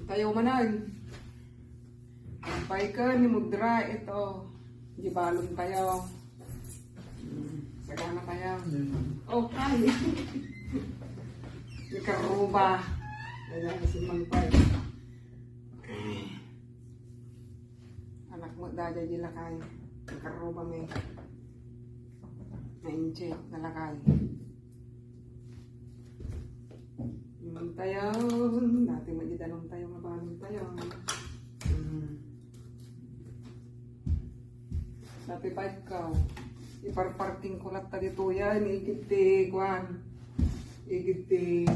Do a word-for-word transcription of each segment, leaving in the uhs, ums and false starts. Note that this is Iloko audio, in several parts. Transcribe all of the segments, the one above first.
Tayo manan. Paiken ni Mudra ito. Di balon tayo. Hmm, sagana tayo. Hmm. Oh, hi. Ni Karuba. Ayan, si Mang Pai. Anak mo, dada di lakay. Ni Karuba may na-inject na lakay. Nung tayo, dati madidanong tayo, mabalon tayo. Hmm. Dati bike ko. Iparparking ko latta ditoy yan. Igid ti, kuan. Igid ti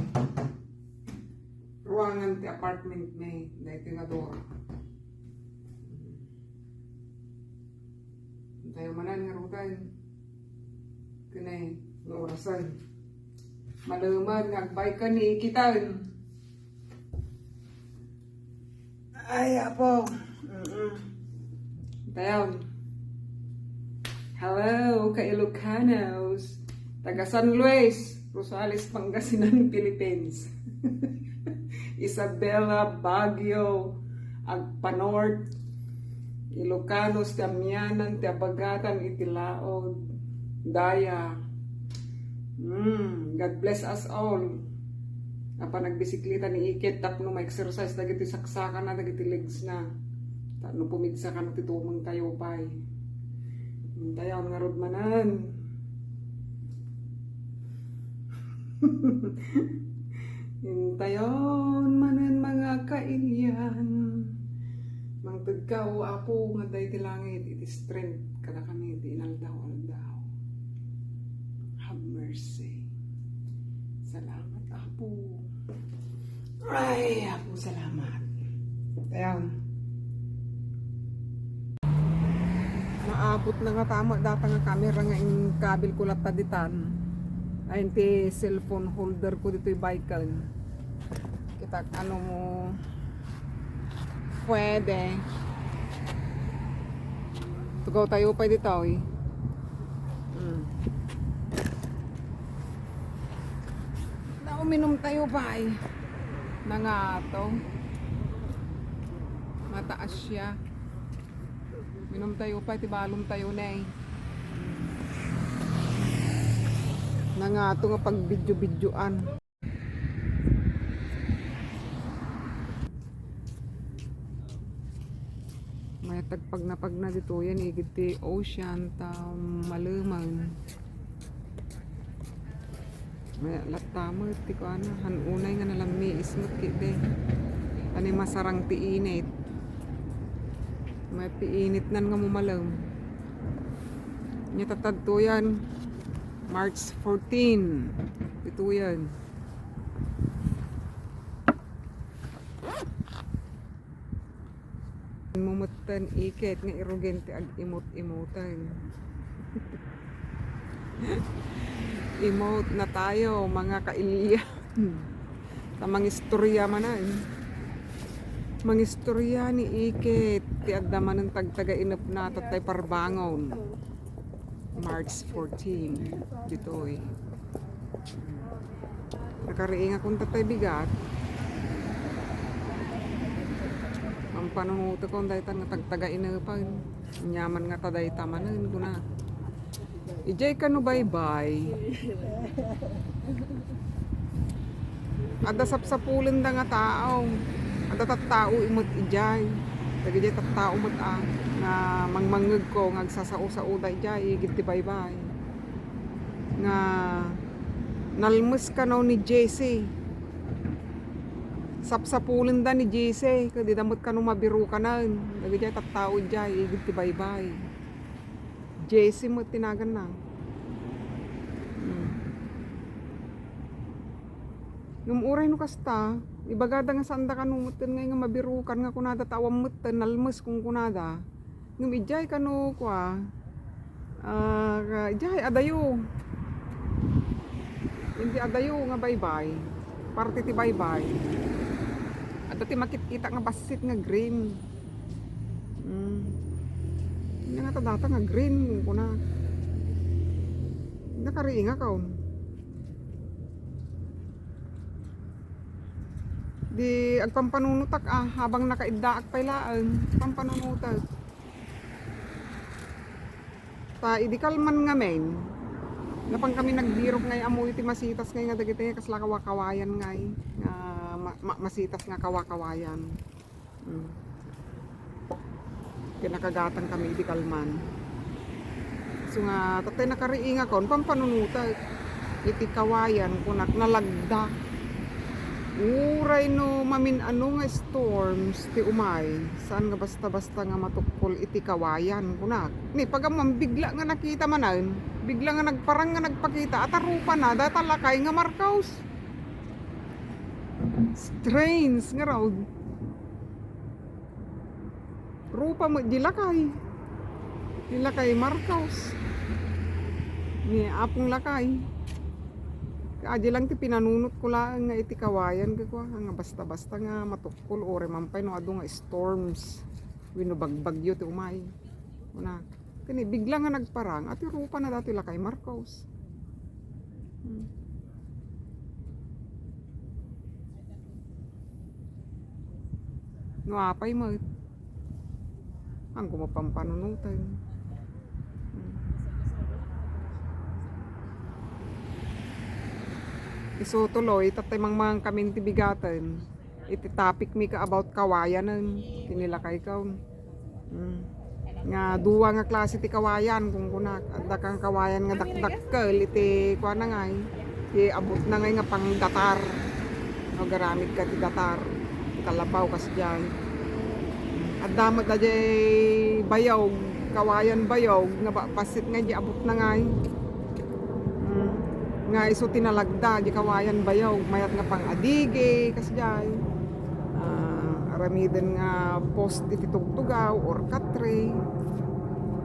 ruangan ti apartment may. Dahil nga door. Tayo manan nga rutan. Kunay, nga orasan. Maleman, nga agbay ka ni ikitan. Ay, apo. Mm-mm. Tayo. Hello, ka Ilocanos. Taga San Luis, Rosales, Pangasinan, Philippines. Isabela, Baguio, Agpa North, Ilocanos ti amianan ti abagatan iti laod. Daya. Mm, God bless us all. Apan nagbisikleta ni Iket tapno ma-exercise dagiti saksakana, dagiti legs na. Tapno pumigsa kano ti tumeng tayo pay. Intayon ngarud manen. Intayon manen, mga kailian. Mangted ka, O Apo, nga adda iti langit, iti strength kadakami iti inaldaw-aldaw. Have mercy. Salamat, Apo. Ay, Apo, salamat. Ayan. Naabot na nga tama data nga camera nga inkabil ko latta ditan. Ay, ti cellphone holder ko ditoy bike. Kita ano mo pwede. Tugaw tayo pa dito, eh. Mm. Na, uminom tayo, bay. Nangato. Mataas siya. Uminom tayo pa, ti balon tayo na eh. Nangato nga pag-video-videoan. May tagpagnapagna dito yan, igid ti ocean, ta maleman. May latta met ti kuana, han unay nga nalammiis met kidi. Ani masarang ti init. May piinit nan nga mumalem. Nya tatadto yan, March fourteen. Ito yan. Mumutten iket nga irugen ti ag-imot-imoten. Imot na tayo, mga kailian. Ta mangistorya manen. Mangistorya ni iket ti adda manen tagtaga inepna tattay parbangon. March fourteen, ditoy. Nakariingakon tattay bigat. Ang panunutekon daytan nga tagtaga inepan. Nyaman nga ta dayta manen, kuna. Ijay kano baybay. Adda sapsapulenda nga tao. Adda tattao imet ijay. Dagijay tattao met a nga mangmangngegko nga agsasao-saoda ijay igid ti baybay. Nga nalmes kano ni Jesse. Sapsapulenda ni Jesse, ket dida met kano mabirukanen. Dagijay tattao ijay igid ti baybay. Jesse met ti naganna. Hmm. Ngem uray no kasta, ibagada nga saanda kano metten nga mabirukan nga kunada ta awan metten, nalmes kunkunada. Ngem idiay kano kua, ah, ka-, idiay adayo. Iti adayo nga baybay. Parte ti baybay. Adda ti makitkita nga bassit nga green. Mm. Ania nga ta data nga green, kunkuna. Nakariingakon. Agpampanunotak, ah, habang nakaiddaak pay laeng, pampanunotak. Ta idi kalman ngamin, napan kami nagbirok ngay ammoyo ti masitas ngay nga dagiti kasla kawakawayan ngay, nga ma-, ma-, masitas nga kawakawayan. Mm. Kinakagatang kami idi kalman. So nga, tatay nakariingakon, pampanunotek. Iti kawayan, kunak, nalagda. Uray no mamin-ano nga storms ti umay, saan nga basta-basta nga matukkol iti kawayan, kunak. Ni, pagammam, bigla nga nakita manen, bigla nga nagparang nga nagpakita, at arupana, data lakay nga Marcos. Strange nga raw. Rupa met di lakay. Di lakay Marcos. Ni Apong Lakay. Adi lang ti pinanunotko laeng nga iti kawayan, kakua, nga basta-basta nga matukkol, uray man pay no adu nga storms. Wenno bagbagyo ti umay. Una, kani bigla nga nagparang, ati rupana dati lakay Marcos. Hmm. No apay met. Anggo mapampanunoten. Hmm. Isu tuloy, tatay mangmangan kami ti bigaten. Iti topic mi ka about kawayanen, kinilakay ka. Mm. Nga dua nga klase ti kawayan, kungkunak. Adda kan kawayan nga dakdakkel iti kuana ngay, ti abutna ngay nga pangdatar. No, garamid ka ti datar, ti kalabaw, kasdiay. Adda met daydiay bayog, kawayan bayog, nga ba-, bassit ngay di abutna ngay. Mm. Nga isu ti nalagda, di kawayan bayog, mayat nga pang-adigi, kasdiay. Ah, aramiden nga post iti tugtugaw or katre,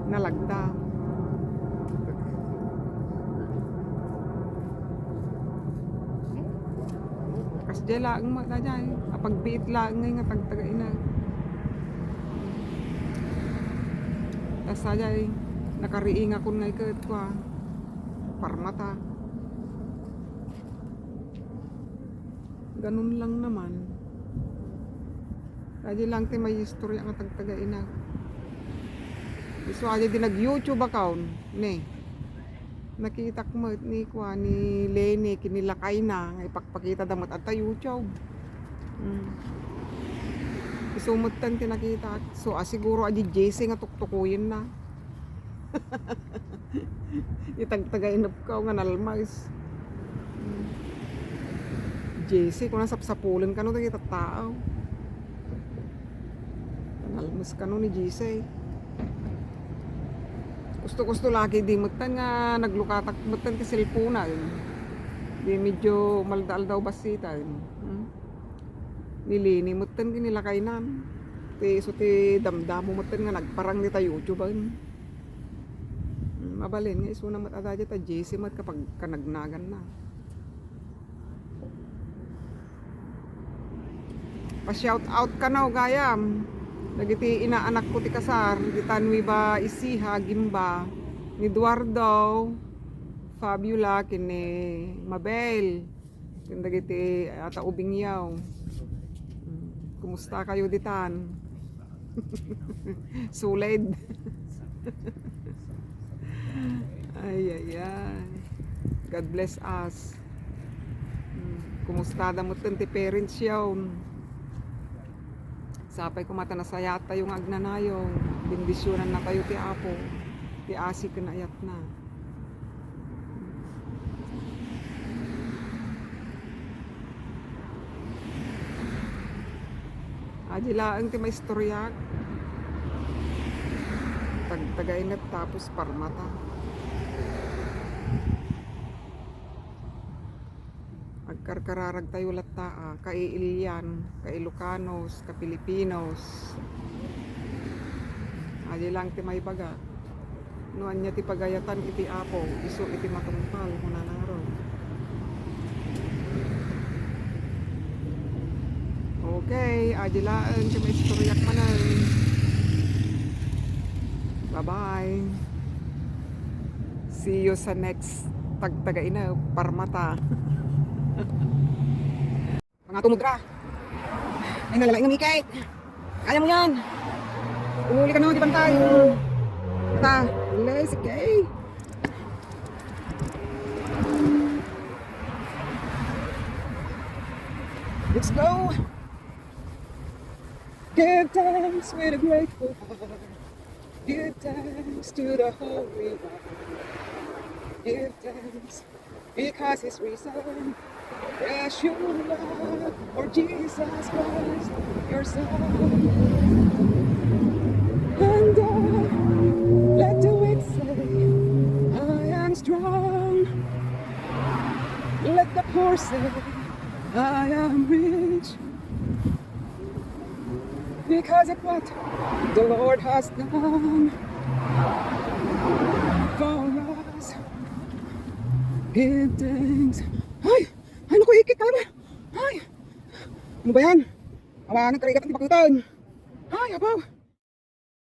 nalagda. Kasdiay laeng met daydiay, apagbiit laeng ngay nga tagtagaina. Ta sadiay, nakariingakon ngay ket kua. Parmata. Ganun lang naman. Adi lang ti maistorya nga tagtagaina. Isu adi di nag-YouTube account, ne. Nakitak met ni kua, ni Leni, kinilakayna, nga ipakpakitada met adta YouTube. Mm. Isu metten ti nakitak. So, ah, siguro adi Jesse nga tuktukuyenna. Itagtagainep ka nga nalmas. Jesse, kuna sapsapulen kano dagiti tattao. Nalmas kano ni Jesse. Kusto-kusto lagi di metten nga naglukatak metten ti cellphone-na, eh. Di medyo malda-aldaw bassita, eh. Hmm? Ni Leni metten kinilakaynan. Ti isu ti damdamo metten nga nagparang dita YouTube-en. Mm, mabalin nga isuna met a daydiay ta Jesse met kapag kanagnaganna. Pa-shout out kano gayam dagiti inaanakko ti kasar, dita Nueva Ecija, Guimba, ni Eduardo, Fabiola, ken ni Mabel. Ken dagiti, ah, taubingyaw. Mm, kumusta kayo ditan? Suled. Ay, ay, ay. God bless us. Mm, kumusta da metten ti parents yaw? Sapay koma ta nasayaat tayo nga agnanayon. Bendisyonannatayo ti Apo, ti asi ken ayatna. Adi laeng ti maistoryak. Tagtagainep tapos parmata. Agkarkararagtayo latta, ah, ka-Iilian, ka-Ilocanos, ka-Filipinos. Adi lang ti maibaga. No ania ti pagayatan iti Apo, isu iti matungpal, kunana ngarud. Okay, adi laeng ti maistoryak manen. Bye-bye. See you sa next tagtagainep, parmata. Mga tumudra. Ay, nalalaing na, Mikay. Kaya mo yan. Umuli ka na, di bantay. Basta, let's go. Let's go. Give thanks with a grateful heart. Give thanks to the Holy One. Give thanks because He's risen. Yeshua, or Jesus Christ, your Son. And uh, let the weak say, I am strong. Let the poor say, I am rich. Because of what the Lord has done for us. Give thanks. Ay! Ay, naku, ikit, tama. Ay! Ano ba yan? Awa, nagkarigat ang tipakutan. Ay, abaw.